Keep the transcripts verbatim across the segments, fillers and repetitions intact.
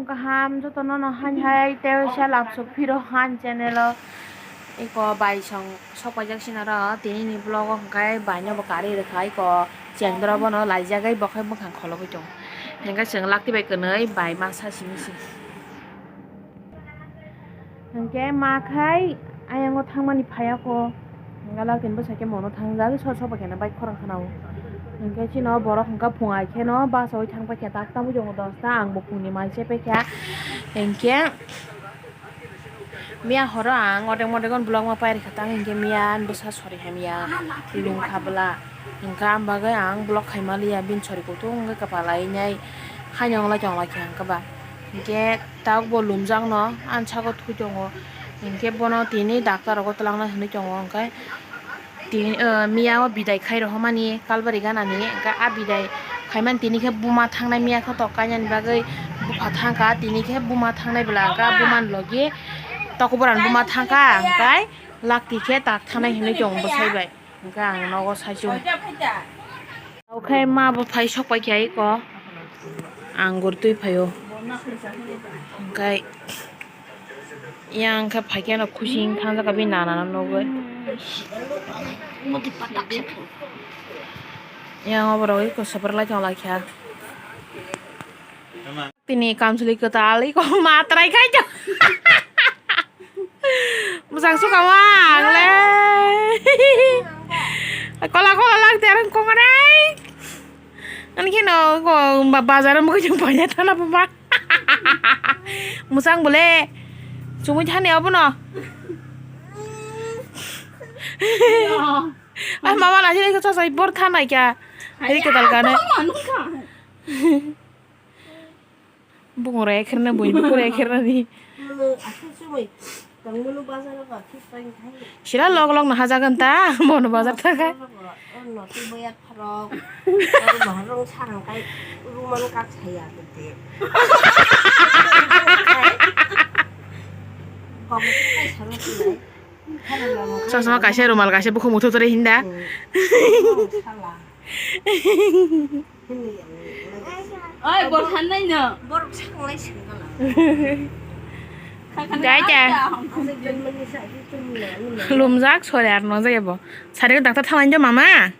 Kaham jotono no han hai tei waisa lapsok phiro han channel o. Iko bai song sok paijak sinaro tini ni vlog o hwnkhe bai no bo karwi rwkha iko chengdoro bono laijagwi bo khe bwkhang kholobwi tongo. Hwnkhe chwng lakti bai kwnwi bai masa simi si. Hwnkhe ma khai ayang o thangmani phaiya ko. Hwnkhe lakti ni bwsai khe mono thangjak sor sor bai khe no bike khorang khana o. Hwnkhe chini o borok hwnkhe phung ai khe no bus oi thang paikha tak tamwi tongo dos ta ang bo phung ni mai se paikha. Hwnkhe miya horo ang odek modek on vlog ma pairikha tang hwnkhe miya ani bwsa sori hamya lungkha bwla hwnkha ang bagwi ang vlog khaima liya bini sori kutung wngwi kwpal ainai haino wngla tongla khe hwnkhe ba hwnkhe tabuk bo lumjakno ani saka thwi tongo hwnkhe bono tini daktar rogo twlangna hinwi tongo hwnkhe. Tini, o, miya o bidai khai rohormani Kalbari ganani, hwnkhe a bidai khaimani tini khe buma thangnai miya khe tok kainani bagwi bupha thangkha, tini khe buma thangnai bwla hwnkhe bumani logi tokuburan buma thangkha, hwnkhe lakti khe tak thangnai hinwi tongo bwsai bai, hwnkhe ang nogo saichung. Okhai ma bo phai sok pai kha iko, ang gor twi phaio, hwnkhe. Yang khe phaikhe no khusing thangjak ka bini nana no nugwi. Yang oborok eko super lai tong lai kha. Tini kamchwlwi kwtal eko matrai khai tong. Bwsang suka ma ang le. Kola kola lang te arang kongrai. Ani kheno ko ba-, bazar o mukhe chwng paina thana puma. Mwchang bole. Chumui thani obono. Ah, mama na sini kachasai bor thanai kya. Hai kwtal kane. Bungo rai kherna bui bukur rai kherna ni. Sira log log na hajagan ta, bono bazar ta kai. Chosma kaisa, rumal kaisa, bukhuk muthuk tore hinda. Oi, bor thanai no. Borok sanglai sengkala. Dai ta. Lumjak sore ar no jaya bo. Sari ko daktar thanglai do mama.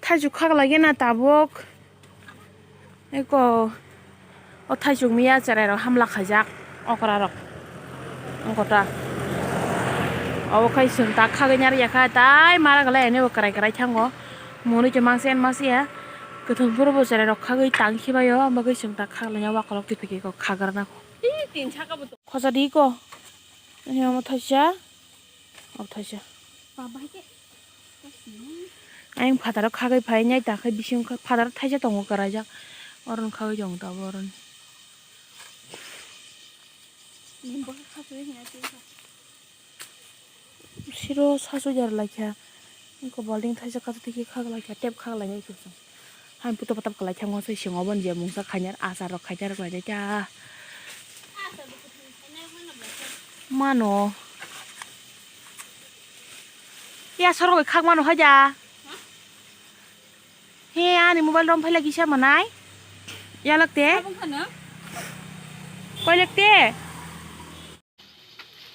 Thaichuk khak lagi na tabuk. Eko o thaichuk miya cherai rok hamla khaijak okra rok ongkota. Obo khai chwng tak khagwi narwkha tai mara glai ani bo kwrai kwrai thango. Mwnwi tongmang se masiya kwthwng phuru bo cherai rok khagwi tang khibaio bagwi chwng tak khaglaina wakolok twi phikhe khagrana. Khosa di ko. Ani omo thaisa. Obo thaisa. Ayang phataro khagwi phainai ta khe bising khe phataro thaisa tongo kwraijak. Oro khagwi tongo ta abo oro. Siro sasu jar laikha. Ko balding thaisa kato tiki khaglaikha tep khaglainai khe. Hai puto patap kwlai thango se singo bon je mungsa khainar achar rok khainar kwlai ta. Mano. Ya sorok khak mano haja. He ani mobile rom phaila kisa manai. Ya lakte. Koi lakte.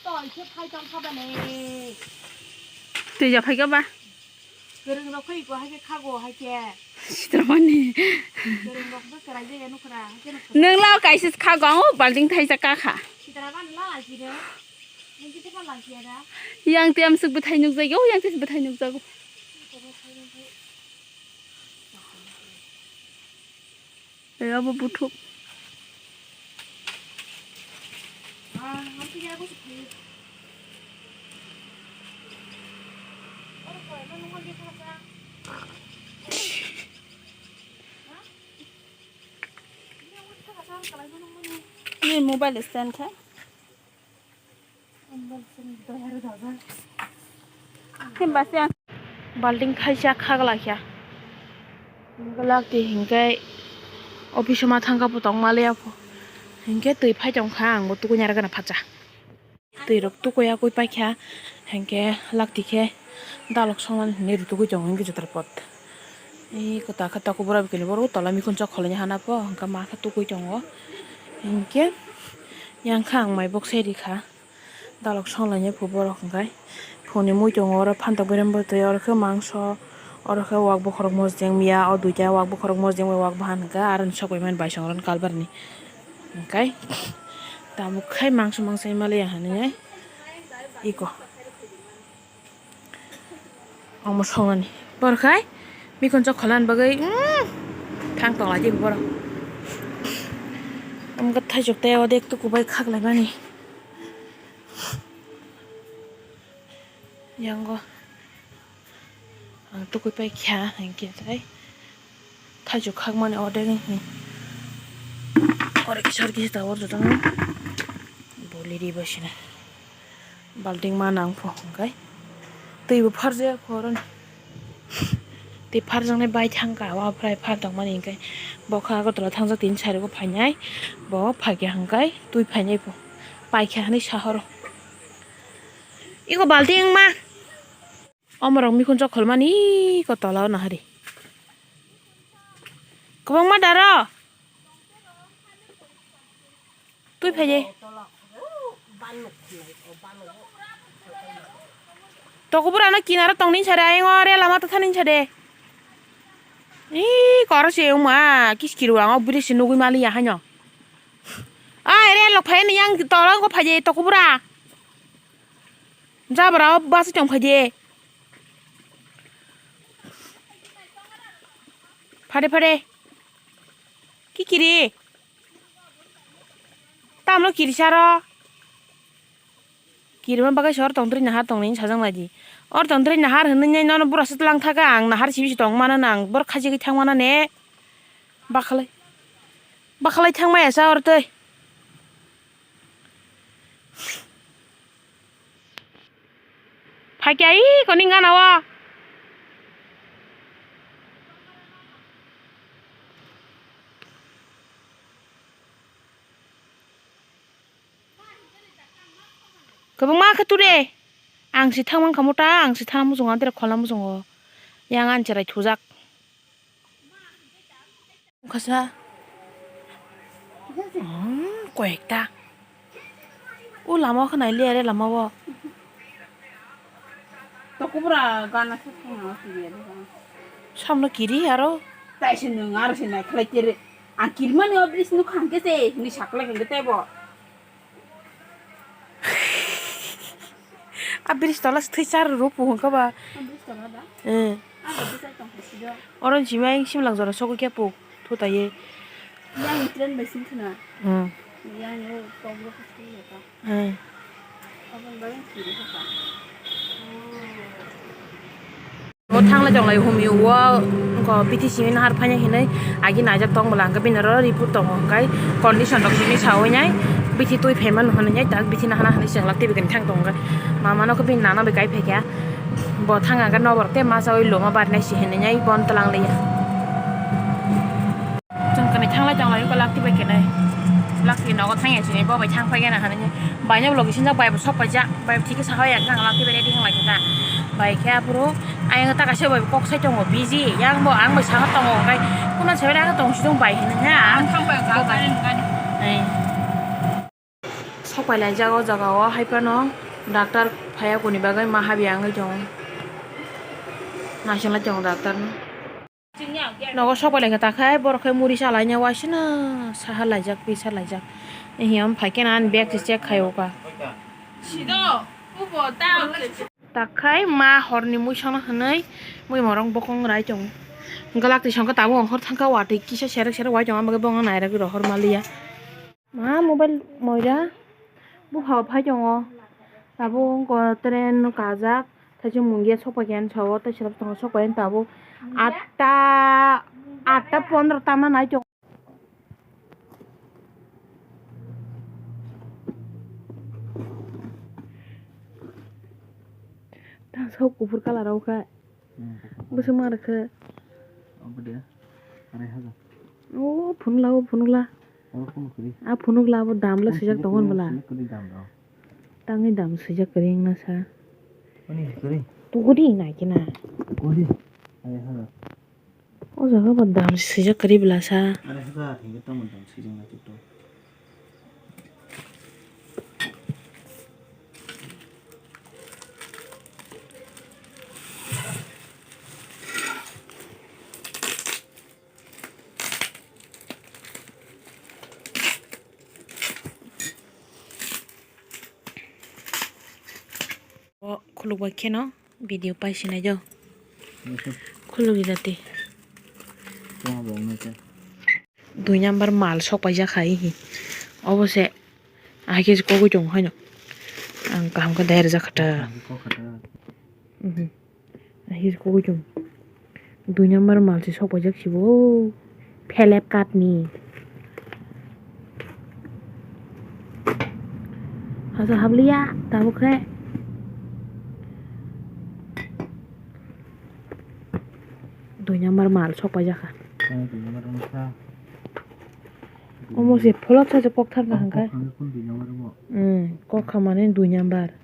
Toi khe phai tong kha bale. Twi ja phai kha ba? Kwrwng rok phai ko hai khe khago hai khe. Sitramani. Kwrwng rok bo kwrai jaya nukra hai khe nukra. Nwng lao kaisa khago ang o balding thaisa kakha. Sitramani la lai khe. Nwng khe tepa lai khe da. Yang te amsuk bwthai nukjagio, yang te bwthai nukjago. Tei obo buthuk. Ni mobile stand khe. Balding thaisa khaglaikha. Glak di hinkhe office o ma thangkha pho tongma liya pho. Hinkhe twi phai tongkha ang bo tukunyar gana phacha. Twi rok tukuya kwi paikha hinkhe lakti khe dalok songmani hinwi rw tugui tongo hinkhe joto pot. Eko takha tokobura bikini borok tola mikhunsok khwlaina hana po, hwnkhe ma khe tukui tongo. Hinkhe yang khe ang mai bok sai rikha. Dalok songlainai phu borok hwnkhe. Phone ni mui tongo oro phantok berem bo twi, oro khe mangso, oro khe wak bokhorok mojeng ya, o duita wak bokhorok mojeng bai wak bahan hwnkhe, aro ni sok bai mani bai song oro ni kalbar ni. Hwnkhe tabuk khai mangso mangso mali ya hinwi eko. Omo songani. Borok khai mikhunsok khwlani bagwi, mm, thang tong lai di borok. Omo khe thaichuk tei odek tuku bai khak lai mani. Yango ang tukui pai kha hinkhe tai. Thaichuk khakmani odek wngkhe. Oro kisa oro kisa tabuk jotono boli ri bai sina. Balting ma nang pho hwnkhe. Twi bo pharjak pho oroni. Twi pharjaknai bai thangkha, wa phrai phar tongmani hinkhe. Bo kha Agartala thangjak tini sari o phainai. Bo phaikha hwnkhe twi phainai pho. Paikha hinwi sahoro. Iko balting ma. Omorok mikhunsok khwlmani iko tola o nahari. Kwbangma daro. Twi phaidi. Tokobura no kinaro tongni sade, ayang o re lama ta thani sade. Ih, koro se wngma, kiskiru ang o bwrwi se nugwi maliya haino. Ai, re lok phai ni yang tola o phaidi tokobura. Jabra o bus tong phaidi. Phade phade. Kikiri. Tamno kirisaro. Kirima bagwi se or tongtwrwi nahar tongni sajak naidi. Or tongtwrwi nahar hinwi nono bura se tlang thaka ang nahar sibi se tong mana nang bor khajigwi thang mana ne. Bakhalai. Bakhalai thang maya sa or twi. Phaikya i koning gana o. Kwbangma khe ture. Ang se thang mankha mota, ang se thang muchungo, ang tere khola muchungo. Yang ani cherai thujak. Kasa. Hmm, koyekta. O lama o khe nai le are lama o. Tokobura gana khe thangna sidi ade. Samno kiri aro. Tai se nwng aro se nai khlai tere. Ang kirmani o bridge nukha hwnkhe se hinwi saklai hwnkhe teibo. A bridge tola se thwi char rw pu hwnkha ba. A bridge tola da? Eh. A bridge tong kha sido. Oro ni simi ayang simlang jora sogwi khe pu thutai ye. Yang train bai sing khna. Hmm. Yang o tong rw kha sing kha. Hmm. Aboni bagwi sing kha. Bo thanglai tonglai humio, wngkha bithi simi nahar phaina hinwi agi naijak tong bwla, hwnkhe bini oro report tongo, hwnkhe condition rok simi sawi nai, bithi twi phaima nw hwnwi nai, tak bithi nahana hinwi chwng lak twi bwkhe thang tongo, hwnkhe mama nokho bini nana bai kai phaikha, bo thang hwnkhe noborok tei masa ui loma barinai se hinwi nai, bo twlang liya. Chwng kwnwi thanglai tonglai wngkha lak twi bai khe nai, lak twi nogo thangya sini bo bai thang phaikhe nw hwnwi nai, bai no logi sinjak bai bo sok paijak. Bai thik khe saha ya khe ang lak twi bai ready wng lai khe ta. Bai khe aphuru ayang ta kaisa bai kok sai tongo busy. Yang bo ang bai saha tongo, hwnkhe kuna sai bai tong si tong bai hinwi khe ang. Ang thang bai ang kok bai. Ai. Sok pai lai jaga o jaga o hai phano doctor phaiya kuni bagwi ma habya wngwi tongo. Naising lai tongo doctor no. Nogo sok bai lai khe ta khai borok khai muri cha laina waisano saha laijak pisa laijak. Ehi am phai khe ani bag se check khai o ka. Ta khai ma hor ni mui sono hinwi mui morong bokong rai tongo. Glak twi song khe tabuk hor thang kha watwi kisa serek serek wai tongo, am bagwi bokong nai rw gwi rohor ma liya. Ma mobile moira bupha bo phai tongo. Tabuk wngkha train no kajak, thaisa mundia sok pai khe ani sao, tei selek tongo sok pai ani tabuk atta, atta pondro tama nai tongo. Tang sok kuphur colour rok kha. Hmm, kuphur. Bwswk ma rwkha. Obo de, arai hajar. O phunukla, o phunukla. Oro phunuk kwrwi. A phunukla abo dam le swijak tongo bwla. Swijak kwrwi dam rok. Tangwi dam swijak kwrwi wngna sa. Ani kwrwi. Tugudi nai khe na. Kwrwi. Arai hajar. O jaga bo dam swijak kwrwi bwlasa. O khuluk bai kheno video paisi nai jo. Khuluk jati. Dui number mal sok paijak hai hi. Obo se ahai khe kogwi tongo haino. Ang kaham khe dai rwjak kha ta. Ahai khe kogwi tongo. Dui number mal se sok paijak sibo. Flipkart ni. Hasa habliya tabuk khe. Dui number mal sok paijak kha. Omo se pholok sa se kok thar na hwnkhe. Kok khamani dui number.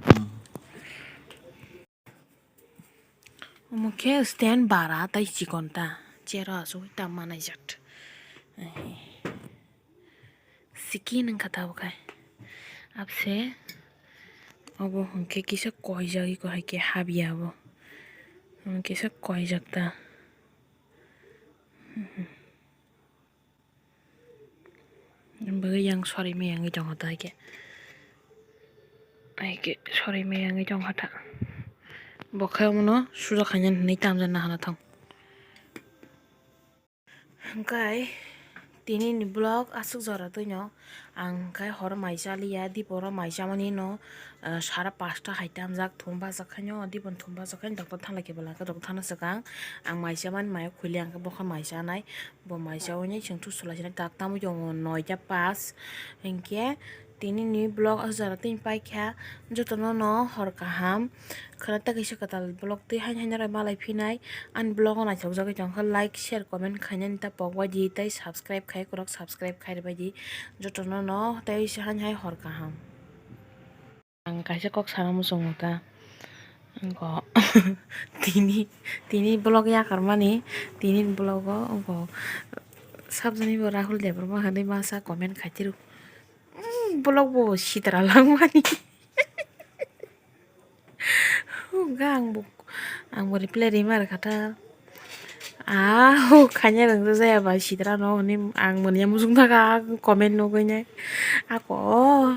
Omo khe stand bara tei chikon ta, chair o asugwi ta manai jak. Skin wngkha tabuk hai. Abse obo hwnkhe kisa koijagwi ko hai khe habya obo. Omo kisa koijak ta. Bagwi yang sorwi maya wngwi tongkha ta hai khe. Hai khe sorwi maya wngwi tongkha ta. Bo khe omono suja khaina hinwi tamjak nahana thang. Hwnkhe tini ni vlog aswk jora twino ang hwnkhe horo mai chaliya, diporo mai chamani no, ah, sara pasta hai tamjak, thum bajak khaino, dipon thum bajak khaino doctor thang lai khe bwla khe doctor thangna swkang ang mai chamani mai o khuli ang khe bokha mai chanai. Bo mai chaui ni chwng thusu lai sinai tak tamwi tongo noita pass. Hinkhe tini ni vlog o jora tini paikha, jotono no hor kaham khwna ta kaisa kwtal vlog twi haino haino rw malai phinai. Ani vlog o naithok jagwi tongkha like share comment khainani ta pok bai di tei subscribe khai kwrwk subscribe khai rwbai di jotono no tei haino hai hor kaham. Ang kaisa kok sana muchungo ta. Tini, tini vlog yakarmani, tini vlog o wngkha sabjani bo Rahul Debbarma hinwi masa comment khaitiro. Vlog bo sitra langmani. Hwnkhe ang bo, ang bo reply rima rwkha ta. Ah, oh, khaina rwngsa jaya ba sitra no hwnwi ang manya muchung thaka comment nugwi nai. Ako,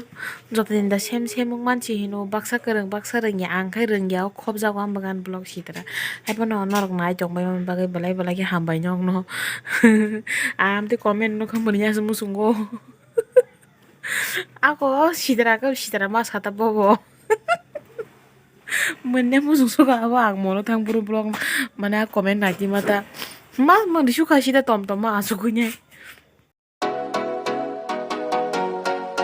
joto din da sem sem wng mansi hino, baksa kwrwng, baksa rwngya, ang khai rwngya, o khobjago ang bagan vlog sitra. Haiphano norok nai tongbai mani bagwi belai belai khe hambai nokno. Ang tei comment nukha manya se muchungo. Ako sitra khe sitra ma sata bobo. Manya muchung soka abo ang mono thang buru vlog mane a comment naitwi mata. Ma mani sukha sida tom tom ma asugwi nai.